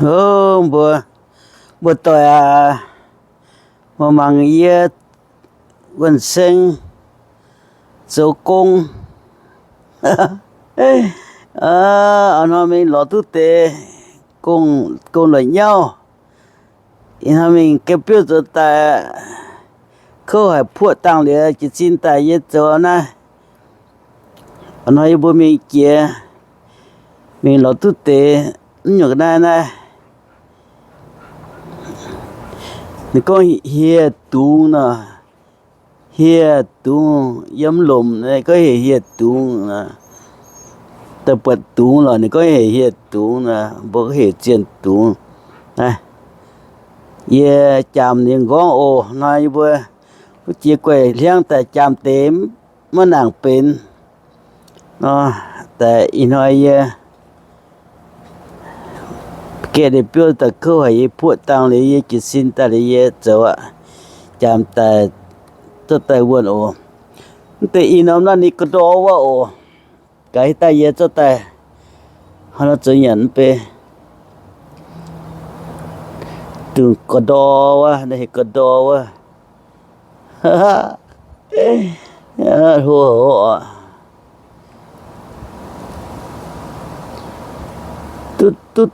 O mbuo, mbuo doic aac, mbuo mangc yie wuonh seng zoux gong. Hnoi mingh lorz duqv deix gong, gong la'nyauv. Ih hnoi mingh ga'biouv zoux daaih, kouv haic puoqv dangh liuz jiez sin daaih yie zoux naaiv. Hnoi yie mbuo mingh jiex, mingh lorz duqv deix mv nyungc ga'naaiv naaiv. Ninh gorngv hieh dungz nor, hieh dungz yiem lomc, ninh gorngv heuc hieh dungz. Daaih buatc dungz lorqc, ninh gorngv heuc hieh dungz, mbuo gorngv heuc zienh dungz. Yie jaamc ninh nqorngv oc. Hnoi yie mbuo wuov jiex guaih hliangv daaih jaamc deix maiv nangc benx nor, daaih ih hnoi yie ga'ndiev biouv daaih kouv haic, yie puoqv dangh liuz yie jiez sin daaih liuz yie zoux aqv. Jaamc daaih, zorqv daaih wuonh oc. Mv deix ih norm naaiv ninh ga'ndorh wuov oc. Gaax daaih yie zorqv daaih hnangv nor zoux nyanc mv bei. Dungz ga'ndorh wuov, naaiv heuc ga'ndorh wuov. Hlo oc. Duqv, duqv,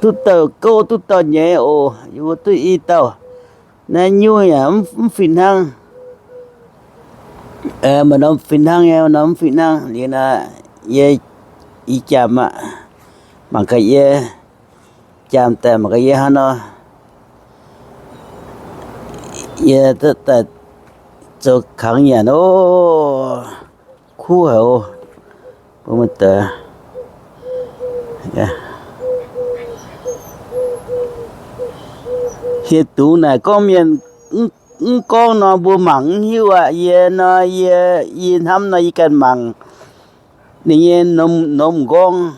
duqv dauh gouv duqv dauh nyeiz oc. Yie mbuo duqv i dauh. Naaiv nyungc yaac mv fih hnangv. Maaih norm fih hnangv nyei, maaih norm mv fih hnangv. Liuz naaiv yie, yie jaamc aqv. Mangc gaax yie jaamc daaih, mangc gaax yie hnangv nor. Yie daaih zoux kangx nyanc oc. Kuv haic oc. Bun meih deix. Hieh dungz naaic gorngv mienh mv gorngv nor mbuo mangc mv hiuv aqv. Yie nor, yie, yie hnamv nor yie ganh mangc ninh nyei norm nqorngv.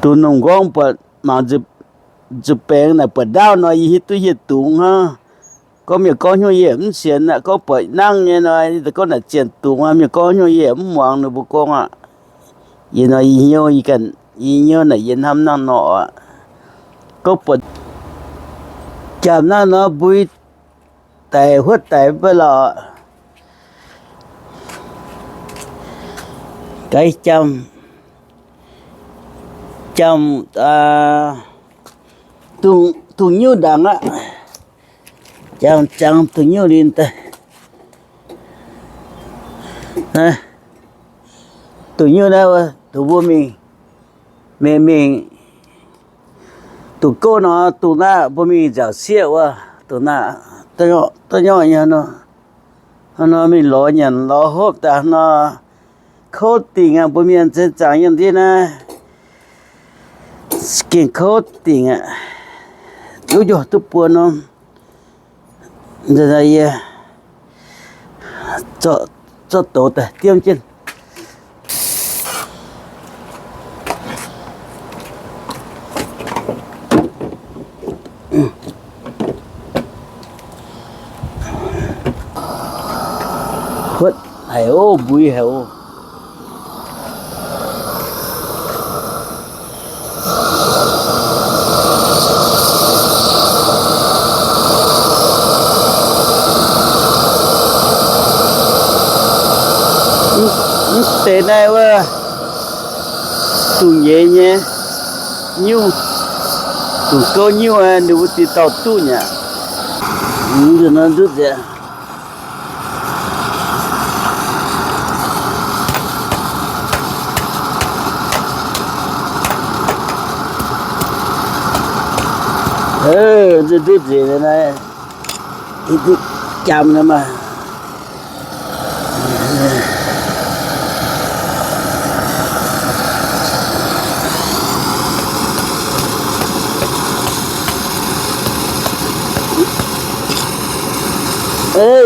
Dungz norm nqorngv buatc mangc nzuih baengx naaic buatc ndaauv nor yie hiuv duqv hieh dungz hnangv. Gorngv mienh gorngv hnyouv yie mv sienx aqv. Gorngv buatc nangv nyei nor, gorngv naaic zienh dungz aqv. Mienh gorngv hnyouv yie mv muangx ninh mbuo gorngv aqv. Yie nor yie hnyouv, yie ganh yie hnyouv naaic yie hnamv nangv nor aqv. Gorngv buatc jaamc naaiv nor mbui daic huotv daic mv baac lorqc. Gaax jaamc, jaamc, dungz nyuv ndaangc aqv. Jaamc, jaamc dungz nyuv linh daaih. Dungz nyuv naaiv wuov, dungz mbuo mingh, mingh, mingh, dungz gouv nor, dungz naaiv mbuo mingh nziaauc sieqv wuov, dungz naaiv, da'nyeic nyei nor, hnangv nor mingh lorz nyanc lorz hopv daaih nor, kouv dingc aqv. Mbuo mienh zinh zaangc yiem ndiev naaiv gengh kouv dingc aqv. Uv, duqv buo norm. Yie zorqv douz daaih diemv jienv. Huotv haic oc, mbui haic oc. Mv deix naaiv wuov, dungz nyeiz nyei nyuv, dungz gouv nyuv, ninh mbuo deix dauh duqv nyei aqv. Nzunc nor ndutv nzengc. Ndutv nzengc naaiv, jaamc naaiv maah.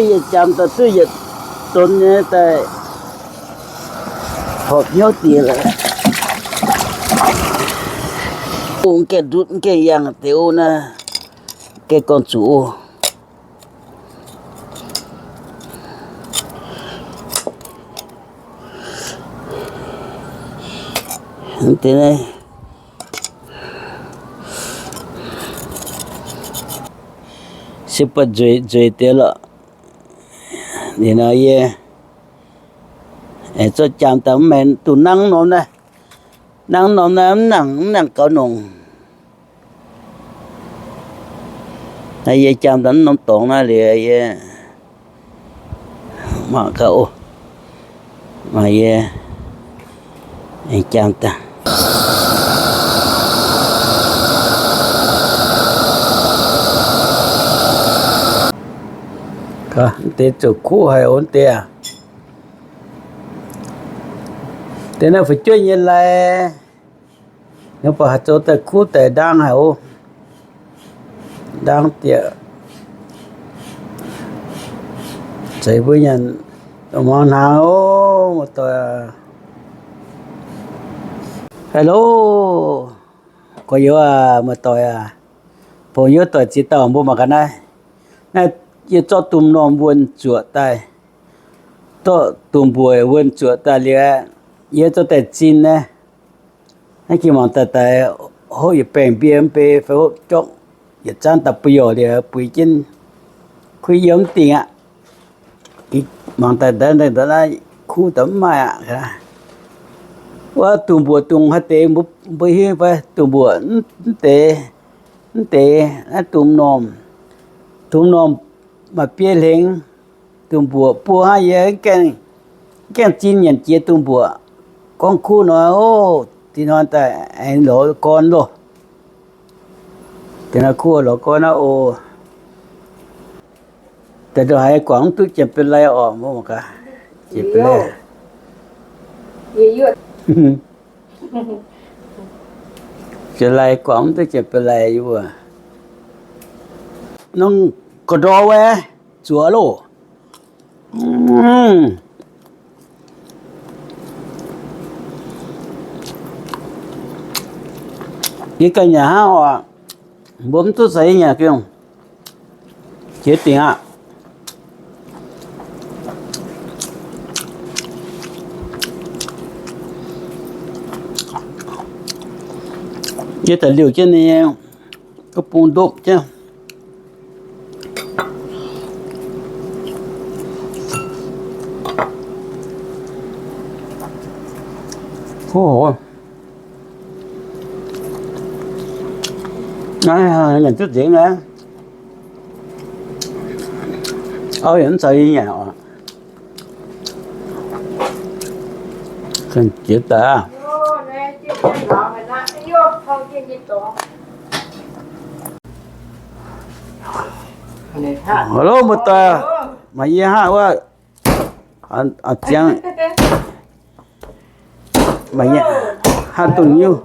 Yietc jaamc daaih duqv yietc donx nyei daaih horpc hnyouv diex lorqc. Ong gaengh ndutv, gaengh yangh deix ong naaiv, gaengh gorngv zuqc ong. Se buatc nzueic nzueic deix lorqc. Ninh nor yie zorqv jaam daaih mv maaih duqv nangv norm naaiv. Nangv norm naaiv mv nangc, mv nangc gaux nongc. Naaiv yie jaam daaih mv norm dorngx naaiv liuz yie mangc gaax oc. Maaih yie aengx jaam daaih. Deix ziouc kuv haic oc deix aac. Deix naaiv fu'jueiv nyei lai, ninh mbuo haaix zoux daaih kuv daaih ndaang haic oc. Ndaang dieqc. Zeiz mbuo nyanc muangx hnaangx oc, muoz-doic. Hello, gorx-youz aac, muoz-doic aac, pongx youz doic ziex dauh mbuo mangc gaax naaiv. Naaiv yie zorqv dungz normh wuonh zuoqc daaih. Zorqv dungz mbuoqc wuonh zuoqc daaih liuz, yie zorqv daaih zinh naaiv. Naaiv gengh mangc daaih daaih hopv yietc baengh mbie mv bei fai hopv jorngv yietc zanv da'buo yorc liuz buix jienv kuv yiem mv dingh aqv. Mangc daaih daaih naaiv kuv daaih mv maaih aqv. Wuov dungz mbuoqc dungz haaix deix mbuo hiuv fai? Dungz mbuoqc mv deix, mv deix naaiv dungz normh. Dungz normh maaih biei hlengx. Dungz mbuoqc buo hnangv yie gaengh zinh nyanc jiex dungz mbuoqc. Gorngv kuv nor, o, dinh hnoi daaih aengx lorz gorn loh. Dinh hnoi kuv lorz gorn aqv oc. Daaih ndongc haaix guangc mv duqv Janx-Beiv-Lai orqc, mbuo mangc gaax. Janx-Beiv-Lai. Janx-Beiv-Lai guangc mv duqv Janx-Beiv-Lai yie mbuo. Nongh ga'ndor wuov zuoqc loh. Yie ganh nyanc hnangv oc. Mbuo mv duqv caux yie nyanc gengh jiex dingc aqv. Yie daaih liouh jienv ninh nyei ga'bung ndopv jienv. Nyanc duqv nzengc naaiv. Auv yaac mv caux yie nyanc oc. Jiex daaih. Hello, muoz-doic, maaih yie hnangv wuov, ziangx, maaih yie hnangv dongh nyungc,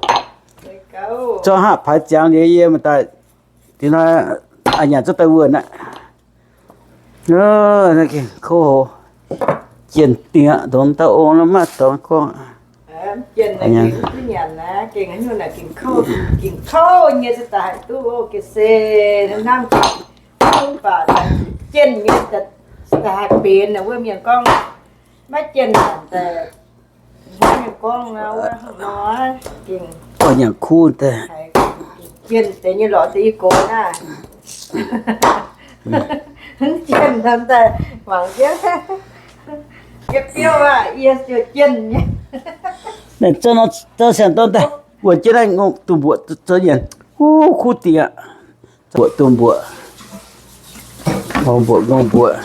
zorqv hnangv paaix ziangx liuz yie muoz-doic, dinh hnoi nyanc zorqv daaih wuonh aqv. Kouv hov, jienh dingc aqv, dongh dauh ong maiv dorngx gorngv. Gengh kouv nyei se daaih haih duqv ga'sie hnangv, mv baac jienh nyei daaih haih benx wuov mienh gorngv maiv jienh daaih, mienh gorngv nor, gengh nyanc kuv daaih, jienh deix nyei lorz deix yie gox naaiv. Jienh daaih mangc jienv, yie biouv aqv, yie ziouc jienh nyei. Naaiv zorqv siang-dorn daaih wuonh jienv naaiv ngongh dungz mbuoqc zoux nyanc. Kuv dingc aqv. Mbuoqc dungz mbuoqc, ngongh mbuoqc, ngongh mbuoqc.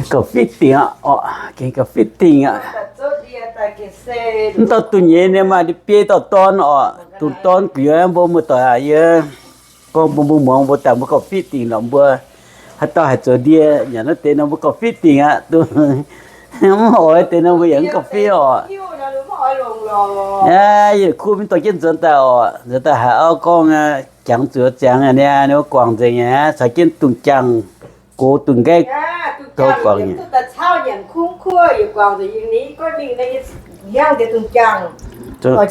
Gauh fitv dingc aqv oc, gengh gauh fitv dingc aqv. Mv dauh dunh nyeiz ninh maaih biei dauh dorn oc, dungz dorn gu'nyuoz mbuo muoz-doic aac, yie gorngv mbuo mbuo muangx mbuo daaih mbuo gauh fitv dingc lorqc. Mbuo haaix dauh haih zoux ndie nyanc naaiv deix nor mbuo gauh fitv dingc aqv. Mv oix deix nor mbuo yaac mv gauh fitv oc. Yie kuv mv dorh jienv nzuonx daaih oc, nzuonx daaih haiz auv gorngv jangx zuqc ziangx aqv, ninh mbuo guangc nzengc aqv, caux jienv dungz jaangh gox dungz nqaih tov guangc nyei. Dongh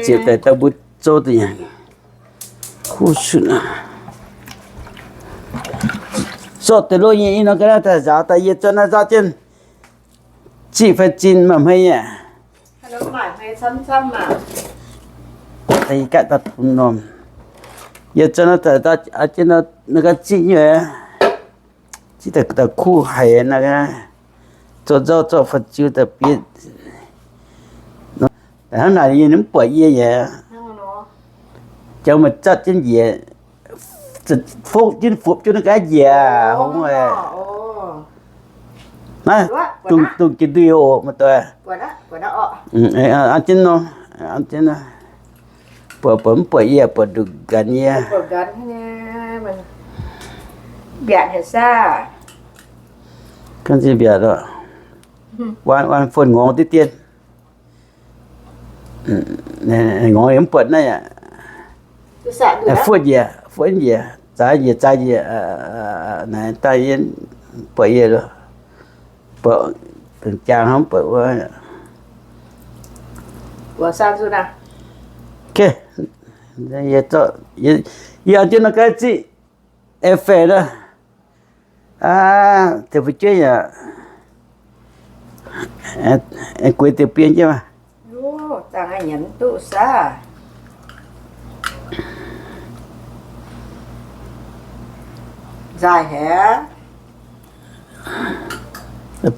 ziepc daaih dauh mbuo zouv deix nyei. Kuv suotv, sorqv deix loh nyei i norm ga'naaiv daaih nzaaux daaih, yie zorqv naaiv nzaaux jienv ziqv fai zinh maaih hmei nyei. Yie zorqv naaiv daaih, daaih norm, yie zorqv naaiv daaih, daaih ziqv nyei, ziqv daaih, daaih kuv haic naaiv, zorqv nzauv zorqv fa'ziu daaih bietv. Hnangv naaic yie mv buatc yie yaac, jangx meih zatv jienv njiec, fopv jienv fopv jienv naaiv gaav njiec hngongx. Naaiv dungh, dungh jiex ndui oc, meih doic. An jienv nor, an jienv nor. Buatc, buatc mv buatc yie, buatc nduqc nqanx yie. Gan zinh mbiaatc lorqc. Waan, waan fon ngorc diqv dien. Ngorc yie mv buatc naaiv aqv. Fuotv njiec, fuotv njiec, zaaix njiec, zaaix njiec, naaiv daaih yie buatc yie lo. Buatc dengc jaang hnangv buatc wuov. Yie, yie an jienv nor gaav ziqv, e feix loh. Aa, deix fu'jueiv yaac gueix deix biei jienv maah.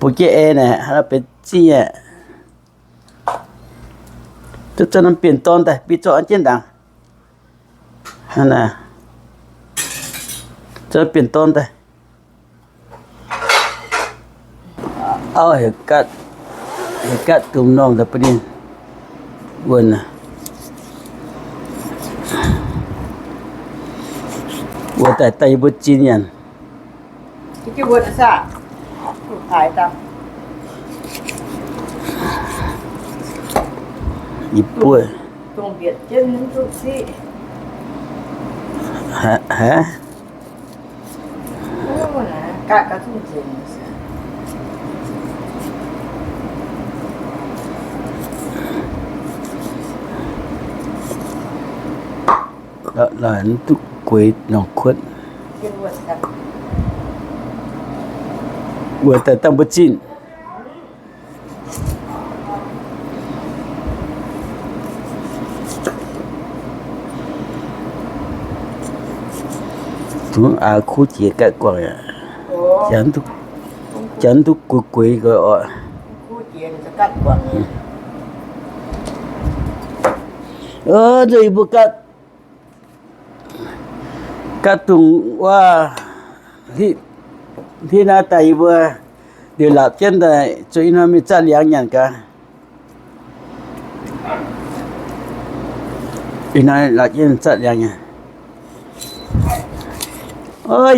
Bungx jienv ei naaic, haaix nor benx zingh aqv. Duqv zorqv norm bienh dorn daaih, bienh zorqv an jienv ndaangc. Zorqv bienh dorn daaih. Auv heuc gaatv, heuc gaatv dungz normh daaih bun ninh wuonh. Wuov daaih daaih yie mbuo zinh nyanc. Yie buov. Haiz, laaix mv duqv gueix nongc kuotv. Wuov daaih dangh mbuo zinh. Dungx aax kuv jiex gaatv guangc aqv. Janx duqv gueix gueix nqoi oc. Nzunc yie mbuo gaatv, gaatv dungz wuov, hnangv naaiv daaih yie mbuo liuz laapc jienv daaih zuqc ih hnoi mingh zatv liangx nyanc gaax. Ih hnoi laapc jienv zatv liangx nyanc.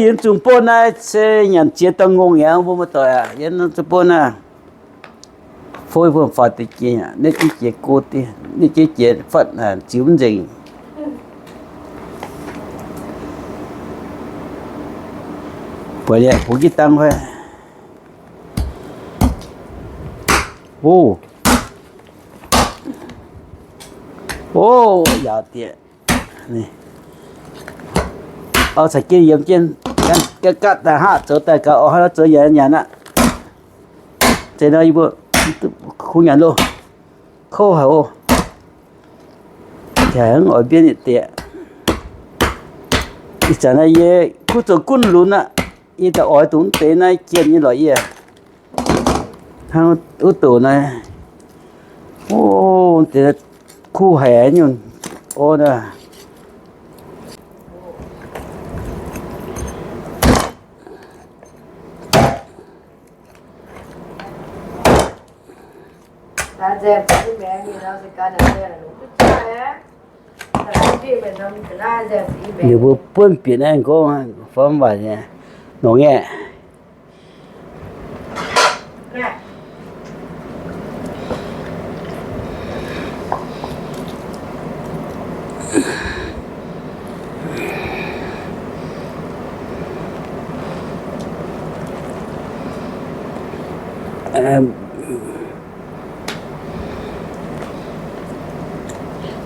Yie zungh bov naaiv se nyanc ziex dauh ngongh yaac mbuo muoz-doic aac, yie zungh bov naaiv. Fov mbuo faaux deix jiex, naaiv jiex go deix, naaiv jiex fatv ziux mv nzengc. Buatc liuz bungx jienv dangh fai. O, o, yaauc dieqc. Auv caux jienv yiem jienv, gaatv daaih haav zoux daaih gaax, oix zoux nyanc nyanc aqv. Zeiz nor yie mbuo kuv nyanc loh. Kouv haic oc. Jaaix mv oix mbienv yietc dieqc. Ih zanc naaiv yie kuv zoux gunv lunx aqv. Yie daaih oix dungx mv deix naaiv jienh nyei lorqc yie. Hnangv wuov doc naaiv. O, deix kuv haic nyungc. O, naaiv. Ninh mbuo buonv bieqc naaiv nqorngv, fam waac nyei, nongc nyei.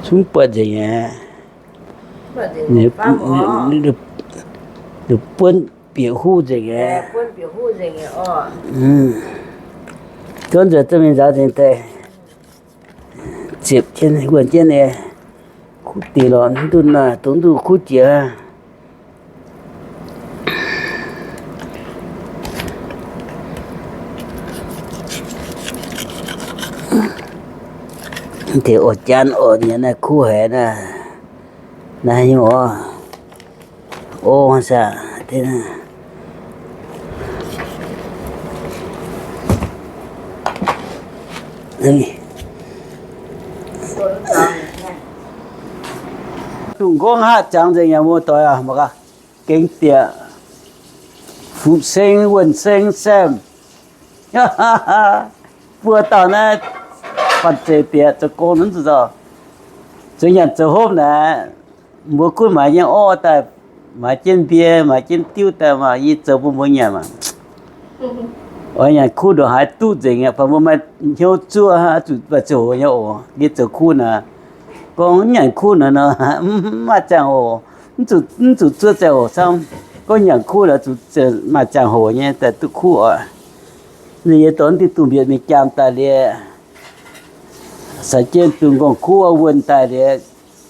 Zungv buatc nzengc aqv. Ninh buonv bieqc huv nzengc nyei. Gunv nzengc, zungv mingh nzaaux nzengc daaih. Ziepc jienv, wuonh jienv nyei. Kuv diqc lorqc, mv duqv naaic, dongh mv duqv kuv jiex. Deix orqc, janx orqc, nyanc naaiv kuv haic naaiv. Naaiv nyungc orqc, o, saah, dungz nqorngv haav jangx nzengc yaac muoz-doic aac, mangc gaax, gengh dieqc, fuqv seng, wuonh seng, saemv. Buo dauh naaiv, banh zeic dieqc zoux gong nzunc zoux, zoux nyanc zoux hopv naaic, mbuo gunv maaiz nyei orv daaih, maaiz jienv mbie, maaiz jienv diuv daaih maah, yie zoux bun mbuo nyanc maah. Oix nyanc kuv ndongc haaix duqv nzengc aqv, baac mbuo maaih hnyouv zuov hnangv, zuqc maaih ziangh hoc nyei oc. Yie zoux kuv naaic, gorngv mv nyanc kuv naaic nor, mv maaih ziangh hoc, mv zuqc zuov ziangh hoc camv. Gorngv nyanc kuv naaic zuqc maaih ziangh hoc nyei daaih duqv kuv oc. Ninh yie dorh diuh dungh mbietc mingh jaam daaih liuz, caux jienv dungh nqorngv kuv wuonh daaih liuz,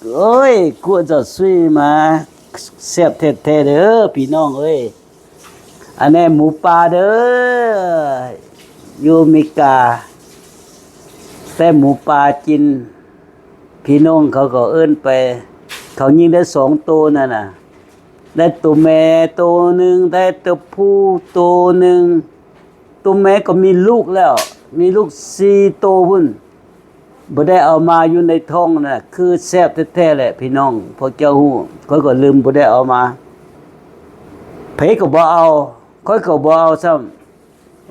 oix, guoqv nzauh suiv maah, sepv teh teh deix, pih norngh oc. Aa, naaiv หมูป่า deix, yiem Meigaa daaih หมูป่า jin, pih norngh kaux gorqv en bei, kaux nyingh daaih สอง doz naaiv naaic, daaih doz-maengx doz nyei, daaih doz-puv doz nyei, doz-maengx gorqv mingh lukv lorqc, mingh lukv si doz wuov. Mbuo daaih auv-maa yungh naaiv torngv naaic, kuv sepv teh teh laeh, pih norngh porv jauv huv, koiv gorqv lomh mbuo daaih auv-maa, peix gorqv mbuo auv, koiv gorqv mbuo auv camv.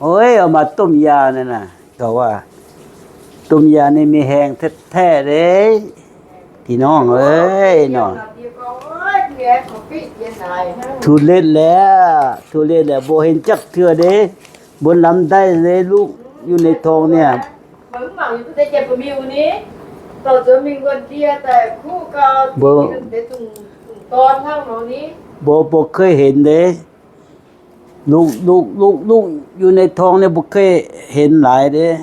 Oix, auv-maa domh yaah naaic, gauh waac, domh yaah ninh mingh haengh teh teh deix, pih norngh oc. Nor, too late liuz, too late liuz, mbuo henv jatv tue deix, mbuo lamh ndaaih deix lukv yungh naaiv torngv niaa. Mbuo, mbuo, mbuo บ่เคยเห็น deix, lukv lukv lukv lukv yungh naaiv torngv nyei บ่เคยเห็น laaix deix.